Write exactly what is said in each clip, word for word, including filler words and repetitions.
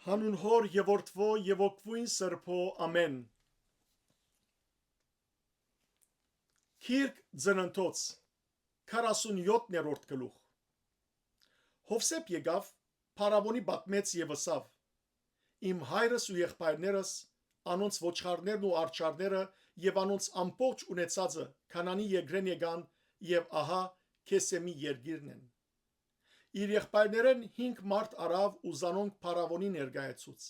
Հանուն Հօր եւ Որդւոյ եւ Հոգւոյն Սրբոյ, ամէն։ Գիրք Ծննդոց, քառասունեօթերորդ գլուխ։ Յովսէփ եկաւ, փարաւոնի պատմեց եւ ըսաւ. «Իմ հայրս ու եղբայրներս, անոնց ոչխարներն ու արջառները եւ անոնց ամբողջ ունեցածը Քանանի երկրէն եկան, եւ ահա, Քեսեմի երկիրն են»։ Իր եղբայրներէն հինգ մարդ առաւ ու զանոնք փարաւոնին ներկայացուց։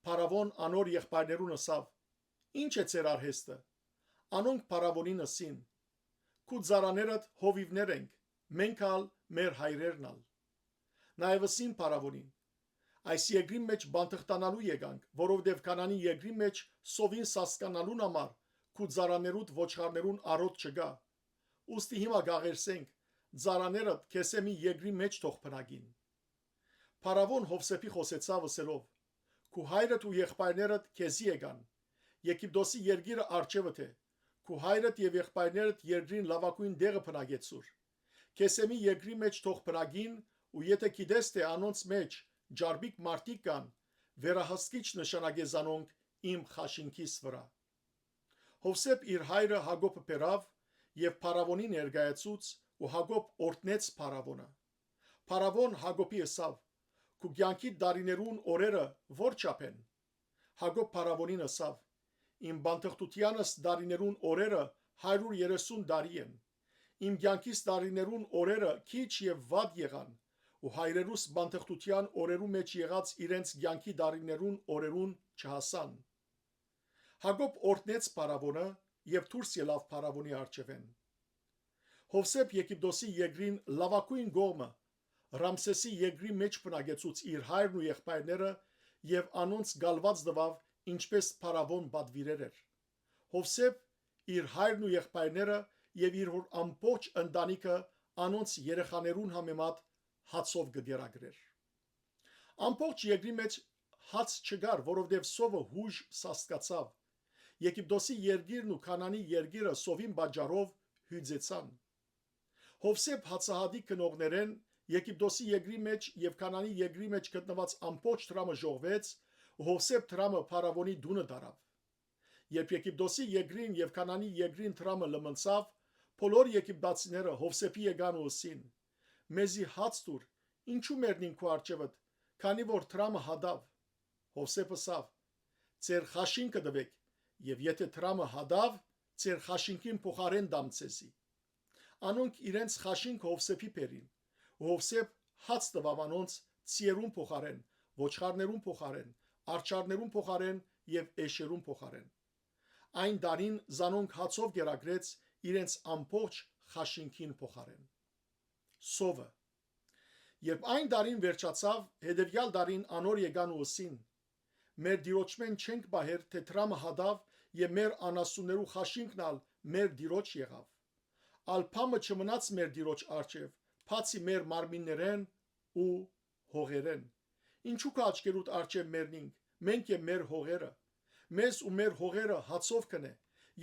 Փարաւոն անոր եղբայրներուն ըսաւ. «Ի՞նչ է ձեր արհեստը»։ Անոնք փարաւոնին ըսին. «Քու ծառաներդ հովիւներ ենք, մենք ալ, մեր հայրերն ալ»։ Նաեւ ըսին փարաւոնին. «Այս երկրին մէջ բանտխտանալու եկանք, որովհետեւ Քանանի երկրին մէջ սովին սաստկանալուն համար քու ծառաներուդ ոչխարներուն արօտ չկայ։ Ուստի հիմա կ'աղերսենք, ծառաներդ Քեսեմի երկրին մէջ թող բնակին»։ Փարաւոն Յովսէփի խօսեցաւ ըսելով. «Քու հայրդ ու եղբայրներդ քեզի եկան։ Եգիպտոսի երկիրը առջեւդ է։ Քու հայրդ եւ եղբայրներդ երկրին լաւագոյն տեղը բնակեցուր։ Քեսեմի երկրի մէջ թող բնակին, ու եթէ գիտես թէ անոնց մէջ ճարպիկ մարդիկ կան, վերահսկիչ նշանակէ զանոնք իմ խաշինքիս վրայ»։ Յովսէփ իր հայրը Յակոբը բերաւ եւ փարաւոնին ներկայացուց, ու Յակոբ օրհնեց փարաւոնը։ Փարաւոն Յակոբի ըսաւ. «Քու կեանքիդ տարիներուն օրերը ո՞ր չափ են»։ Յակոբ փարաւոնին ըսաւ. «Իմ բանտխտութեանս տարիներուն օրերը հարիւր երեսուն տարի են։ Իմ կեանքիս տարիներուն օրերը քիչ եւ վատ եղան, ու հայրերուս բանտխտութեան օրերու մէջ եղած իրենց կեանքի տարիներուն օրերուն չհասան»։ Յակոբ օրհնեց փարաւոնը եւ դուրս ելաւ փարաւոնի առջեւէն։ Յովսէփ Եգիպտոսի երկրին լաւագոյն կողմը, Ռամսէսի երկրի մէջ բնակեցուց իր հայրն ու եղբայրները եւ անոնց գալուած տուաւ, ինչպէս փարաւոն պատուիրեր էր։ Յովսէփ, իր հայրն ու եղբայրները եւ իր հօր ամբողջ ընտանիքը անոնց երեխաներուն համեմատ հացով կը կերակրէր։ Ամբողջ երկրի մէջ հաց չկար, որովհետեւ սովը յուժ սաստկացաւ։ Եգիպտոսի երկիրն ու Քանանի երկիրը սովին պատճառով հիւծեցան։ Յովսէփ հացահատի գնողներէն Եգիպտոսի երկրի մէջ եւ Քանանի երկրի մէջ գտնուած ամբողջ դրամը ժողվեց, ու Յովսէփ դրամը փարաւոնի տունը տարաւ։ Երբ Եգիպտոսի երկրին եւ Քանանի երկրին դրամը լմնցաւ, բոլոր եգիպտացիները Յովսէփի եկան ու ըսին. «Մեզի հաց տուր, ինչո՞ւ մեռնինք քու առջեւդ, քանի որ դրամը հատաւ»։ Յովսէփ ըսաւ. «Ձեր խաշինքը տուէք, եւ եթէ դրամը հատաւ, ձեր խաշինքին փոխարէն տամ ձեզի»։ Անոնք իրենց խաշինքը Յովսէփի բերին, ու Յովսէփ հաց տուաւ անոնց՝ ձիերուն փոխարէն, ոչխարներուն փոխարէն, արջառներուն փոխարէն եւ էշերուն փոխարէն։ Այն տարին զանոնք հացով կերակրեց իրենց ամբողջ խաշինքին փոխարէն։ Սովը։ Երբ այն տարին վերջացաւ, հետեւեալ տարին անոր եկան ու ըսին. «Մեր Տիրոջմէն չենք պահեր թէ դրամը հատաւ եւ մեր անասուններու խաշինքն ալ մեր Տիրոջ եղաւ։ Ալ բան մը չմնաց մեր Տիրոջ առջեւ, բացի մեր մարմիններէն ու հողերէն։ Ինչո՞ւ քու աչքերուդ առջեւ մեռնինք, մենք եւ մեր հողերը։ Մեզ ու մեր հողերը հացով կնէ,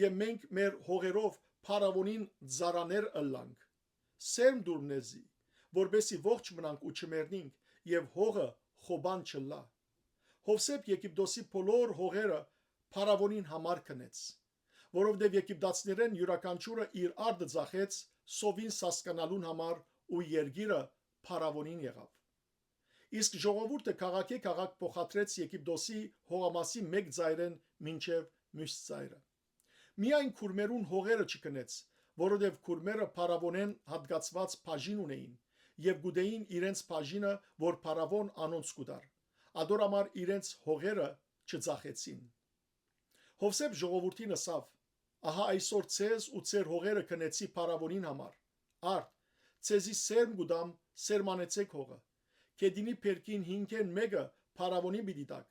եւ մենք մեր հողերով փարաւոնին ծառաներ ըլլանք։ Սերմ տուր մեզի, որպէսզի ողջ մնանք ու չմեռնինք, եւ հողը խոբան չըլլայ»։ Յովսէփ Եգիպտոսի բոլոր հողերը փարաւոնին համար կնեց, որովհետեւ եգիպտացիներէն իւրաքանչիւրը իր արդը ծախեց սովին սաստկանալուն համար, ու երկիրը փարաւոնին եղաւ։ Իսկ ժողովուրդը քաղաքէ քաղաք փոխադրեց Եգիպտոսի հողամասի մէկ ծայրէն մինչեւ միւս ծայրը։ Միայն քուրմերուն հողերը չկնեց, որովհետեւ քուրմերը փարաւոնէն յատկացուած բաժին ունէին եւ կ'ուտէին իրենց բաժինը, որ փարաւոն անոնց կու տար։ Ատոր համար իրենց հողերը չծախեցին։ Յովսէփ ժողովուրդին ըսաւ. «Ահա այսօր ձեզ ու ձեր հողերը կնեցի փարաւոնին համար։ Արդ, ձեզի սերմ կու տամ, սերմանեցէք հողը։ Գետինի բերքին հինգէն մէկը փարաւոնին պիտի տաք,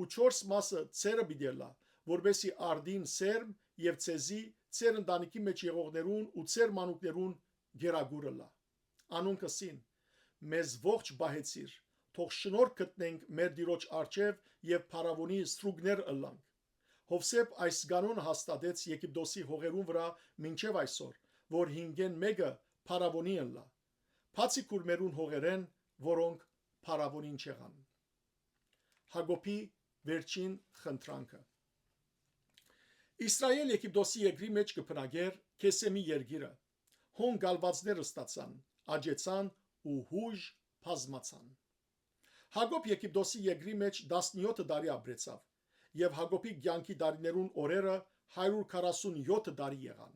ու չորս մասը ձերը պիտի ըլլայ, որպէսզի արդին սերմ եւ ձեզի, ձեր ընտանիքի մէջ եղողներուն ու ձեր մանուկներուն գերագուր ըլլայ»։ Անոնք ըսին. «Մեզ ողջ պահեցիր, թող շնորհք գտնենք մեր Տիրոջ առջեւ եւ փարաւոնի ստրուկներ ըլլանք»։ Յովսէփ այս կանոնը հաստատեց Եգիպտոսի հողերուն վրայ մինչեւ այսօր, որ հինգէն մէկը փարաւոնի ըլլայ, բացի քուրմերուն հողերէն, որոնք փարաւոնին չեղան։ Յակոբի վերջին խնդրանքը։ Իսրայէլ Եգիպտոսի երկրի մէջ կը բնակէր, Քեսեմի երկիրը։ Հոն գալուածներ ստացան, աճեցան ու յուժ բազմացան։ Յակոբ Եգիպտոսի երկրի մէջ տասնեօթը տարի ապրեցաւ, եւ Յակոբի կեանքի տարիներուն օրերը հարիւր քառասունեօթը տարի եղան։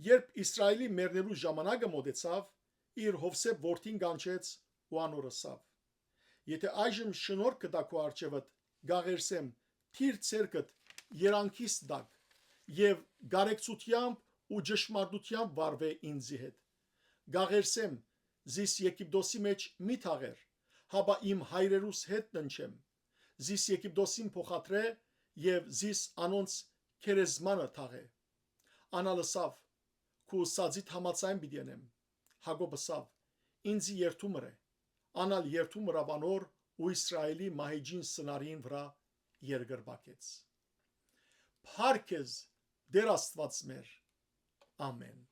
Երբ Իսրայէլի մեռնելու ժամանակը մօտեցաւ, իր Յովսէփ որդին կանչեց ու անոր ըսաւ. «Եթէ այժմ շնորհք կտայ քու առջեւդ, կ'աղերսեմ, դիր ձեռքդ երանգիս տակ եւ կարեկցութեամբ ու ճշմարտութեամբ վարուէ ինծի հետ։ Կ'աղերսեմ, զիս Եգիպտոսի մէջ մի թաղեր, հապա իմ հայրերուս հետ ննջեմ, զիս Եգիպտոսին փոխադրէ եւ զիս անոնց գերեզմանը թաղէ»։ Ան ալ ըսաւ. «Քու ըսածիդ համաձայն պիտի ընեմ»։ Յակոբ ըսաւ. «Ինծի երդում ըրէ»։ Ան ալ երդում ըրաւ անոր ու Իսրայէլի մահիճին սնարին վրայ երկրպագեց։ Փառք քեզ, Տէր Աստուած մեր։ Ամէն։